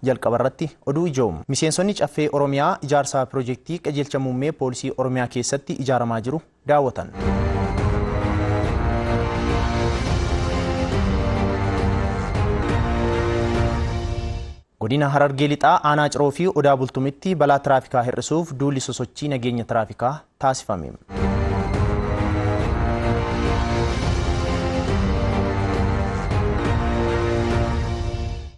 Jalqaba irratti oduu ijoo. Miseensonni Caffee Oromiyaa ijaarsa piroojeektii qajeelcha muummee poolisii Oromiyaa keessatti ijaaramaa jiru daawwatan. Godina Harargee Lixaa Aanaa Ciroo fi Odaa Bultumitti balaa tiraafikaa hir'isuuf duulli sosochii nageenya tiraafikaa taasifame.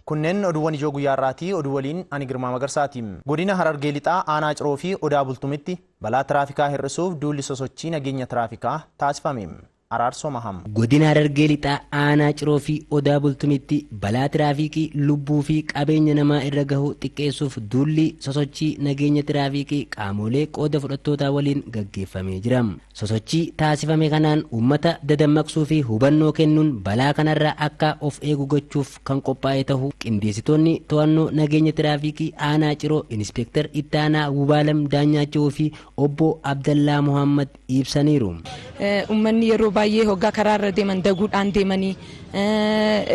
Kunneen oduuwwan ijoo guyyaa har'aati. Oduu waliin ani Girmaa Magarsaati. Godina Harargee Lixaa Aanaa Ciroo fi Odaa Bultumitti balaa tiraafikaa hir'isuuf duulli sosochii nageenya tiraafikaa taasifame. Araarsoo Maham. Godina Harargee Lixaa Aanaa Ciroo fi Odaa Bultumitti balaa tiraafikii lubbuu fi qabeenya namaa irra gahu xiqqeessuuf duulli sosochii nageenya tiraafikii qaamolee qooda fudhattootaa waliin gaggeeffamee jira. Sosochii taasifame kanaan uummata dadammaqsuu fi hubannoo kennuun balaa kanarraa akka of eegu gochuuf kan qophaa'e ta'uu qindeessitoonni to'annoo nageenya tiraafikii Aanaa Ciroo Inispeektar Ittaanaa Wubaalam Daanyaachoo fi obbo Abdallaa Muhammad ibsaniiru. Uummanni yeroo baay'ee hoggaa karaarra deeman daguudhaan deemanii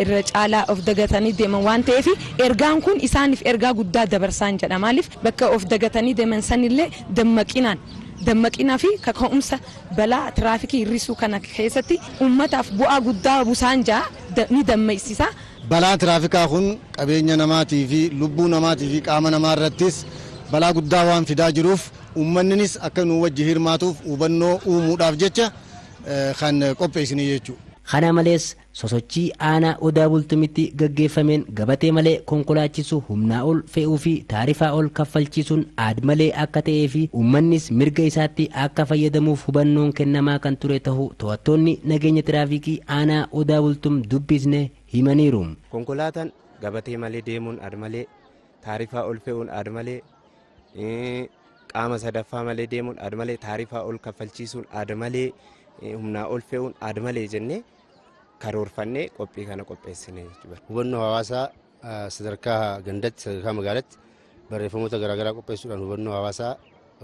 irra caalaa of dagatanii deeman waan ta'eef ergaan kun isaaniif ergaa guddaa dabarsaan jedha. Maaliif bakka of dagatanii deeman sanillee dammaqinaan dammaqinaa fi kaka'umsa balaa tiraafikii hir'isuu kana keessatti uummataaf bu'aa guddaa busaan ja'a ni dammaqsiisa. Balaa tiraafikaa kun qabeenya namaatii fi lubbuu namaatii fi qaama namaa irrattis balaa guddaa waan fidaa jiruuf uummanninis akka nu wajji hirmaatuuf hubannoo uumuudhaaf jecha kan qopheessine jechuudha. Kana malees sosochii aanaa Odaa Bultumitti gaggeeffameen gabatee malee konkolaachisuu, humnaa ol fe'uu fi taarifaa ol kaffalchiisuun aad-malee akka ta'ee fi uummannis mirga isaatti akka fayyadamuuf hubannoon kennamaa kan ture ta'uu to'attoonni nageenya tiraafikii aanaa Odaa Bultum dubbisne himaniiru. Konkolaataan gabatee malee deemuun aad-malee, taarifaa ol fe'uun aad-malee, qaama sadaffaa malee deemuun aad-malee, taarifaa ol kaffalchiisuun aad-malee, humnaa ol fe'uun aad-malee jennee karoorfannee qophii kana qopheessine jechuudha. Hubannoo hawaasaa sadarkaa gandatti, sadarkaa magaalaatti barreeffamoota garaagaraa qopheessuudhaan hubannoo hawaasaa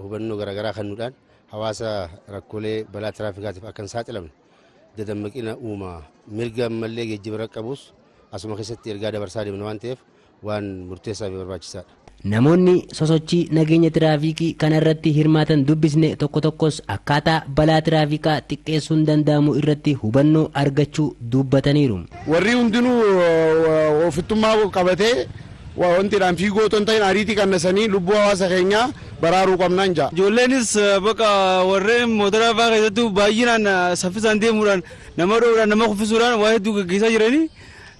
hubannoo garaagaraa kennuudhaan hawaasa rakkoolee balaa tiraafikaatiif akka hin saaxilamne dadammaqina uuma mirga ammallee geejjiba qabus asuma keessatti ergaa dabarsaa deemna waan ta'eef waan murteessaa fi barbaachisaadha. Namoonni sosochii nageenya tiraafikii kanarratti hirmaatan dubbisne tokko tokkos akkaataa balaa tiraafikaa xiqqeessuun danda'amu irratti hubannoo argachuu dubbataniiru. Warri hundinuu ofittummaa qabatee wantiidhaan fiigoo otoo hin ta'in ariitii qannasanii lubbuu hawaasa keenyaa baraaruu qabnaan ja'a. Ijoolleenis bakka warreen motora fa'aa keessattuu baay'inaan saffisaan deemuudhaan nama dhoowudhaan nama kuffisuudhaan waa hedduu gaggeessaa jiranii.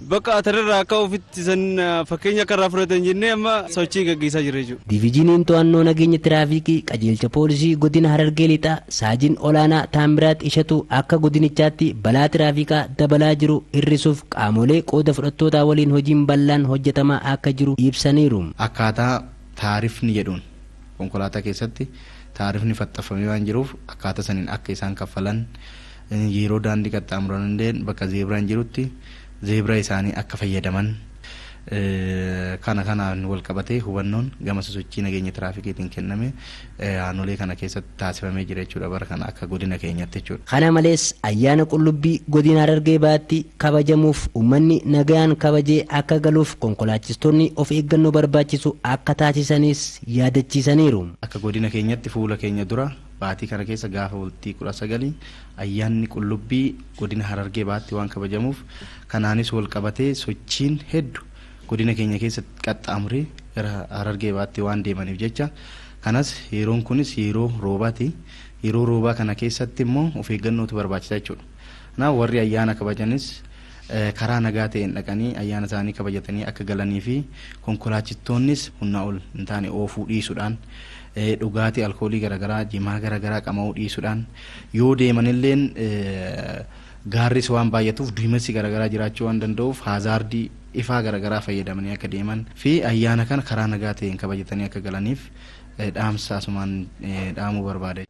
Bakka atarraa akka ofitti san fakkeenya akka irraa fudhatan jennee amma sochii gaggeessaa jirra jechuudha. Diviizhiniin to'annoo nageenya tiraafikii qajeelcha poolisii godina Harargee Lixaa Saajin Olaanaa Taamiraat Ishatu akka godinichaatti balaa tiraafikaa dabalaa jiru hir'isuuf qaamolee qooda fudhattootaa waliin hojiin bal'aan hojjetamaa akka jiru ibsaniiru. Akkaataa taarifni jedhuun konkolaataa keessatti taarifni faxxafamee waan jiruuf akkaataa saniin akka isaan kaffalan yeroo daandii qaxxaamuran illee bakka zeebraan jirutti zeebraa isaanii akka fayyadaman kana kanaan wal qabatee hubannoon gama sosochii nageenya tiraafikiitiin kenname aanolee kana keessatti taasifamee jira jechuudha bara kana akka godina keenyatti jechuudha. Kana malees ayyaana qullubbii godina Harargee Bahaatti kabajamuuf uummanni nagaan kabajee akka galuuf konkolaachistoonni of eeggannoo barbaachisu akka taasisanis yaadachiisaniiru. Akka godina keenyatti fuula keenya dura baatii kana keessa gaafa bultii 19 ayyaanni qullubbii godina Harargee Bahaatti waan kabajamuuf kanaanis wal qabatee sochiin hedduu godina keenya keessatti qaxxaamuree gara Harargee Bahaatti waan deemaniif jecha kanas yeroon kunis yeroo roobaati. Yeroo roobaa kana keessatti immoo of eeggannootu barbaachisa jechuudha. Kanaaf warri ayyaana kabajanis karaa nagaa ta'een dhaqanii ayyaana isaanii kabajatanii akka galanii fi konkolaachistoonnis humnaa ol hin taane oofuu dhiisuudhaan dhugaatii alkoolii garaagaraa jimaa garaagaraa qama'uu dhiisuudhaan yoo deemanilleen gaarris waan baay'atuuf duumessi garaagaraa jiraachuu waan danda'uuf haazaardii ifaa garaagaraa fayyadamanii akka deeman fi ayyaana kana karaa nagaa ta'een kabajatanii akka galaniif dhaamsa asumaan dhaamuu barbaada.